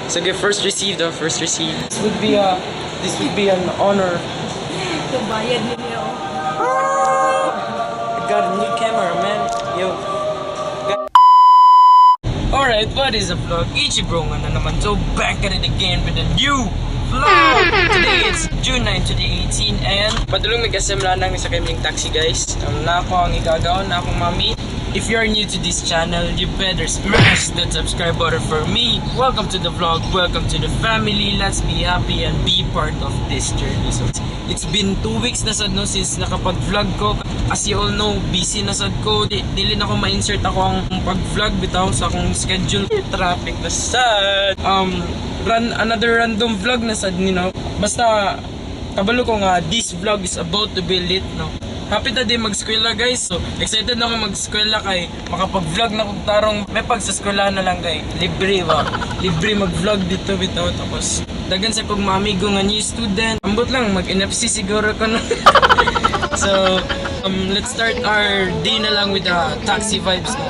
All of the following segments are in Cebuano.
Sige, first receive the first receive. This would be an honor. Ito, bayad ninyo. I got a new camera, man. Yo. Alright, what is up, vlog? Ichibro nga na naman. So, back at it again with a new vlog! Today it's June 9, 2018, and padulong mig SM Lanang sa kaming taxi, guys. Na ako ang igagaw na akong mami. If you're new to this channel, you better smash that subscribe button for me. Welcome to the vlog, welcome to the family. Let's be happy and be part of this journey. So, it's been 2 weeks na sad, no, since nakapag-vlog ko. As you all know, busy na sad ko. Dili na ko ma-insert ako ang pag-vlog bitaw sa akong schedule. Traffic na sad. Run another random vlog na sad ni, no. Basta kabalo ko nga this vlog is about to be lit, no. Happy ta din mag-eskwela, guys. So excited na ako mag-eskwela kay makapag-vlog na kog tarong. May pag sa eskwela na lang kay libre ba. Libre mag-vlog dito bitaw, tapos dagan sa kog mga amigo nga new student. Ambot lang mag-NFC siguro ko, no. So let's start our day na lang with the taxi vibes, no.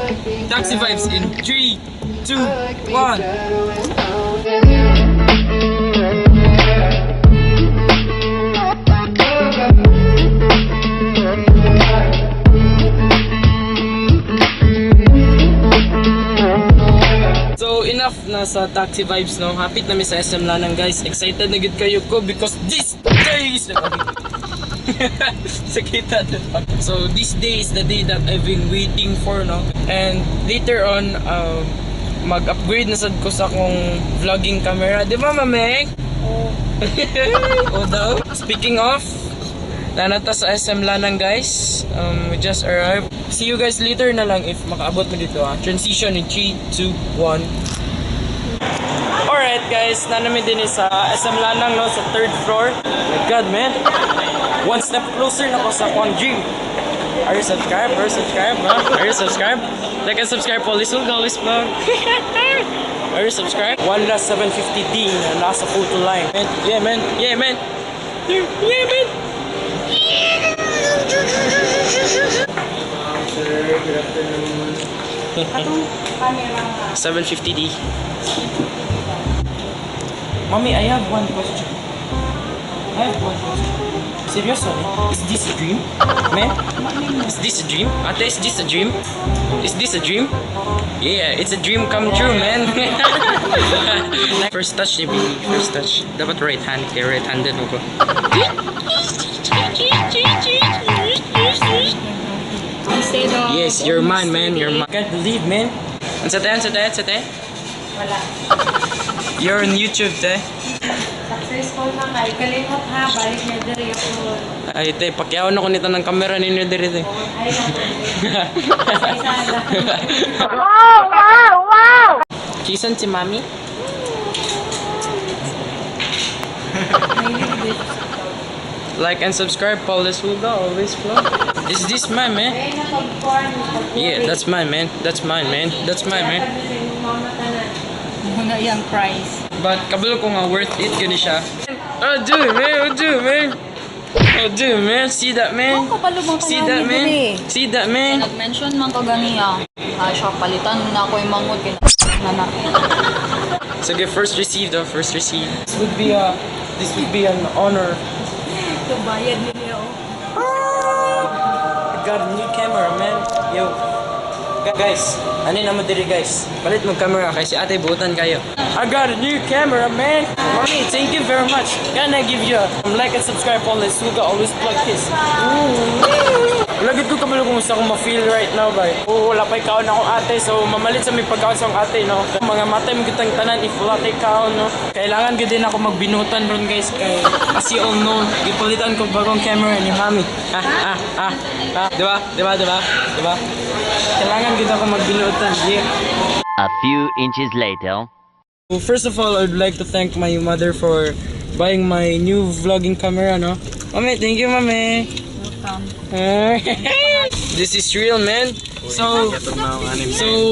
Taxi vibes in 3, 2, 1. So enough na sa taxi vibes, no. Hapit na mi sa SM Lanang, guys. Excited na gid kayo ko because this day is Sakita. So this day is the day that I've been waiting for, no. And later on, mag-upgrade na sad ko sa akong vlogging camera. Di ba, mame? Oh. Oh daw. Speaking of, nanata sa SM Lanang, guys. We just arrived. See you guys later na lang if makaabot mo dito, ah. Transition in 3, 2, 1. Alright guys, nanami din sa SM Lanang, no, sa third floor. My God, man. One step closer na ko sa akong dream. Are you subscribed? Are you subscribed? Huh? Are you subscribed? Like and subscribe po. Listen always vlog. Are you subscribed? One last 750D na nasa photo line. Man, yeah, man. Yeah, man. Yeah, man. Sir, good afternoon. Atong camera nga. 750D. Mommy, I have one question. I have one question. Seryoso, eh? Is this a dream? Man? Is this a dream? Ate, is this a dream? Is this a dream? Yeah, it's a dream come true, man. First touch ni baby. First touch. Dapat right hand. Kaya right-handed mo ko. Instead of Yes, you're mine, man. You're mine. Can't believe, man. Ang sa te, ang sa te, ang sa te. Wala. You're on YouTube, te. Successful na kay. Kalimot ha, balik na diri ako. Ay, te, pakyaw na ko nito ng camera ninyo diri, te. Ay, naku. Isa lang. Chisan si mami? Mahilig din siya sa tao. Like and subscribe, Paulus Huga, always vlog. Is this mine, man? Ay, napag-porn. Yeah, that's mine, man. That's mine, man. That's mine, man. Muna yung price. But kabalo ko nga worth it gani siya. Oh, dude, man. Oh, dude, man. Oh, dude, man. See that, man? Kabalo man See that, man? See that, man? Nag-mention man ko ganiya. Ah, siya palitan na ako yung mangod kay na na. Sige, first receive the first receive. This would be an honor. Ito, bayad ninyo. I got a new camera, man. Yo. Guys, ano na mo diri, guys? Palit mo camera kay si ate buutan kayo. I got a new camera, man. Mommy, thank you very much. Can I give you a like and subscribe, always Suga, always plug kiss. Wala gid ko kabalo kung gusto akong ma-feel right now, bay. Oo, wala pa'y kaon ako, ate. So, mamalit sa may pagkaon sa akong ate, no? Mga matay mo kitang tanan if wala tay kaon, no? Kailangan gid din ako magbinutan ron, guys. Kay, as you all know, gipalitan ko bagong camera ni mami. Ah, ah, ah, ah. Diba? Diba? Diba? Diba? Kailangan gid ako magbinutan. Yeah. A few inches later. Well, first of all, I'd like to thank my mother for buying my new vlogging camera, no? Mami, thank you, mami. Welcome. This is real, man. So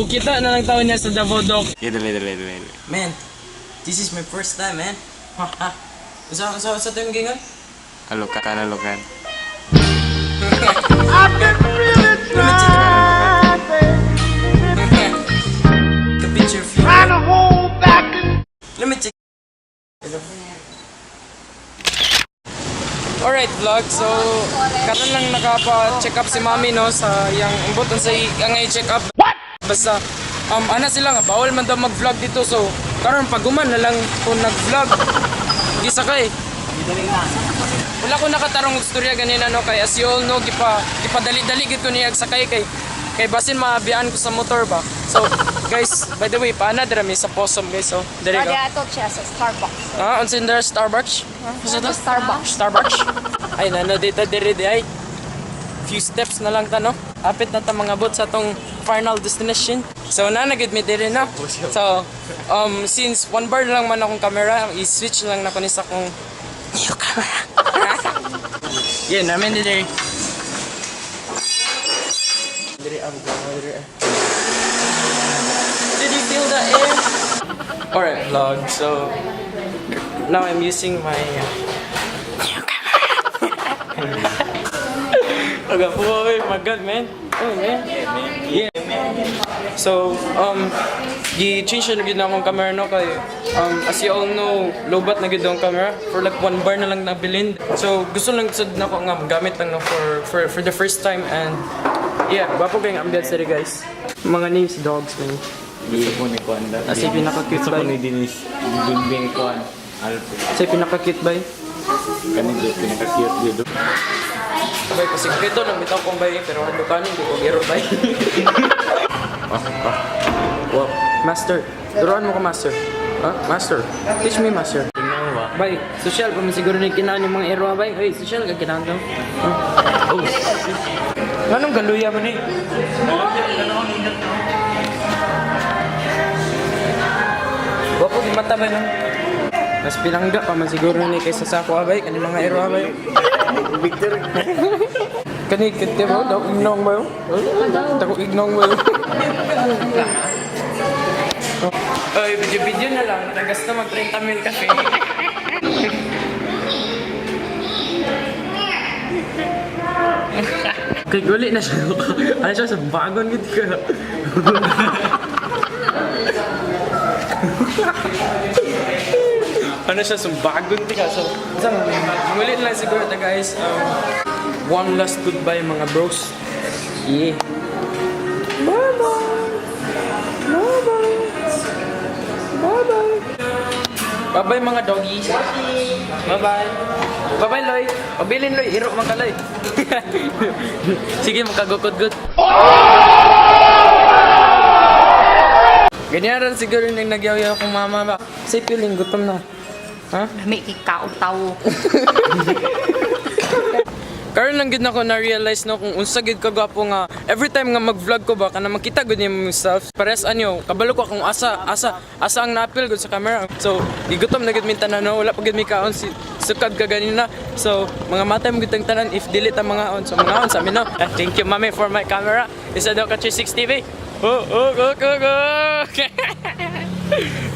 kita na lang tao niya sa Davao Doc. Dali, dali, dali. Man, this is my first time, man. Ha, ha. Usa ito yung gingon? Alokan, alokan. Take a picture of you. Let me check. Alright, vlog. So, karon lang nakapa-check up si Mami, no, sa yang ambot sa ang i-check up. Basta ana sila nga bawal man daw mag-vlog dito, so karon paguman na lang kung nag-vlog. Di sakay. Wala ko nakatarong og storya ganina, no, kay as you all know, gipadali-dali gid ko niya sakay kay basin maabiyaan ko sa motor ba. So guys, by the way, paana dira mi sa Possum, guys. So, diri Pwede ka. ato siya sa Starbucks. Ah, unsa in there Starbucks? Ah, unsa to? Starbucks. Starbucks. Ay, nano dito diri di ay. Few steps na lang ta, no. Apit na ta mga bot sa tong final destination. So na nagid mi diri, no. So since one bar lang man akong camera, i-switch lang nako ni sa akong new camera. Yeah, namin diri. Diri ang diri. Did you feel the air? Alright, vlog. So now I'm using my new camera. Okay, oh my God, man. Oh, man. Yeah, man. So, gi-change na gyud na akong camera, no, kay as you all know, lobat na gyud ang camera for like one bar na lang nabilin. So, gusto lang sad nako nga gamit lang, no, for the first time and yeah, gwapo kayong ambience diri, guys. Mga names dogs, man. Gusto ko ni Kuan. As in, pinaka-cute Gusto ko ba? ni Denise. Bingbing Kuan. Alpe. Say pinaka-cute bay. Kani dito, pinaka-cute dito. Bay, pasigreto lang bitaw kong bay, pero hadlo kanin di ko gero bay. Ah, ah. Wow, master. Turuan mo ko, master. Ha? Master. Teach me, master. Tingnan mo ba? Bay, social pa man siguro ni kinaan yung mga ero, bay. Hey, social ka kinaan daw. Oh, Anong galuya man eh? Wapo di mata bay, no? Mas pilangga pa man siguro ni kaysa sa ako, bay, kani mga ero, bay. Victor. Kani kiti mo daw ignong mo. Dako ignong mo. Oy, video-video na lang. Tagas na mag 30 mil kasi. Kay guli na siya. Ano siya sa bagon gid ka. Ano siya sumbagon ti ka. So, sa muli na lang siguro ta, guys. One last goodbye, mga bros. Yeah. Bye-bye. Bye-bye. Bye-bye. Bye-bye, mga doggies. Bye-bye. Bye-bye, Loy. Pabilin, Loy. Hiro man ka, Loy. Sige, makagukod-good. Ganyan rin siguro yung nagyaw-yaw kong mama ba. Say feeling, gutom na. Ha? May ikaw tawo. Karon lang gid nako na realize, no, kung unsa gid ka gwapo nga every time nga mag-vlog ko ba kana makita gud nimo myself pares anyo kabalo ko kung asa ang naapil gud sa camera. So gigutom na gid mi tanan, no, wala pa gid mi kaon si sukad ka ganina. So mga matay mo gid tang tanan if dili ta mga on, so mga on sa amin, no. Ah, thank you, mami, for my camera. Isa daw ka 360 TV. Oh.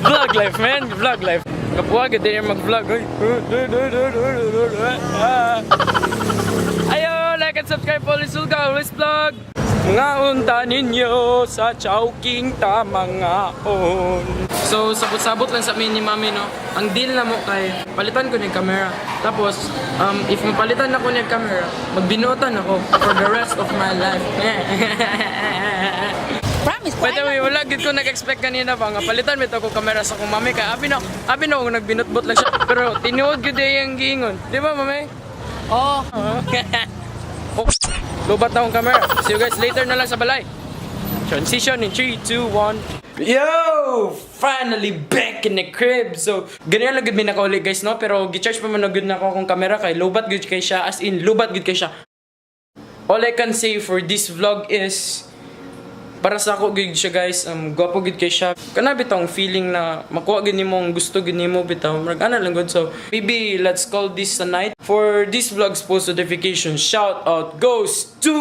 Vlog life, man, vlog life. Kapuha gid din mag-vlog, oy. Ayo, like and subscribe, Always Sulga, Always Vlog. Mga unta ninyo sa Chowking ta mga on. So, sabot-sabot lang sa amin ni Mami, no? Ang deal na mo kay, palitan ko ng camera. Tapos, if mapalitan ako ng camera, magbinuotan ako for the rest of my life. Promise. By the way, wala gid ko nag-expect kanina ba nga palitan mi to ko kamera sa akong mami kay abi na ako nagbinutbot lang siya. Pero tinuod gid yung giingon. Di ba, mami? Oh. Oh, lobat na akong camera. See you guys later na lang sa balay. Transition in 3, 2, 1. Yo! Finally back in the crib. So, ganyan lang gud mi nakauli, guys, no? Pero gi-charge pa man na gud na ako akong camera kay lobat gud kay siya. As in, lobat gud kay siya. All I can say for this vlog is para sa ako gid siya, guys, gwapo gid kay siya, kana bitong feeling na makuha gid nimo ang gusto gid nimo bitaw, murag ana lang gud. So maybe let's call this a night. For this vlog's post notification shout out goes to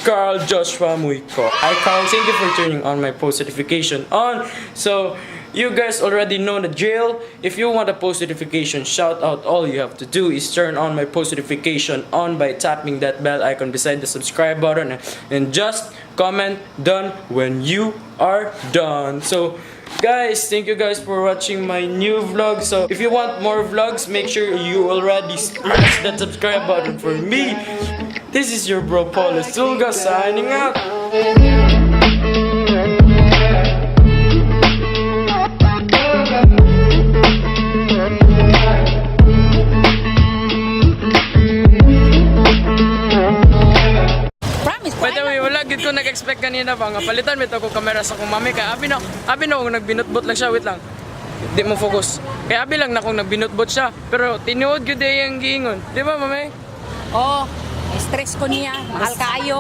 Carl Joshua Muico. Hi, Carl, thank you for turning on my post notification on. So you guys already know the drill. If you want a post notification shout out, all you have to do is turn on my post notification on by tapping that bell icon beside the subscribe button and just comment "done" when you are done. So Guys, thank you guys for watching my new vlog. So, if you want more vlogs, make sure you already smash that subscribe button for me. This is your bro Paul Sulga signing out. Promise. By the way, wala gid ko nag-expect kanina ba nga palitan mi to ko kamera sa akong mami kay abi na akong nagbinutbot lang siya, wait lang. Di mo focus. Kay abi lang na akong nagbinutbot siya, pero tinuod gyud ang giingon. Di ba, mami? Oh, stress ko niya. Mahal kaayo.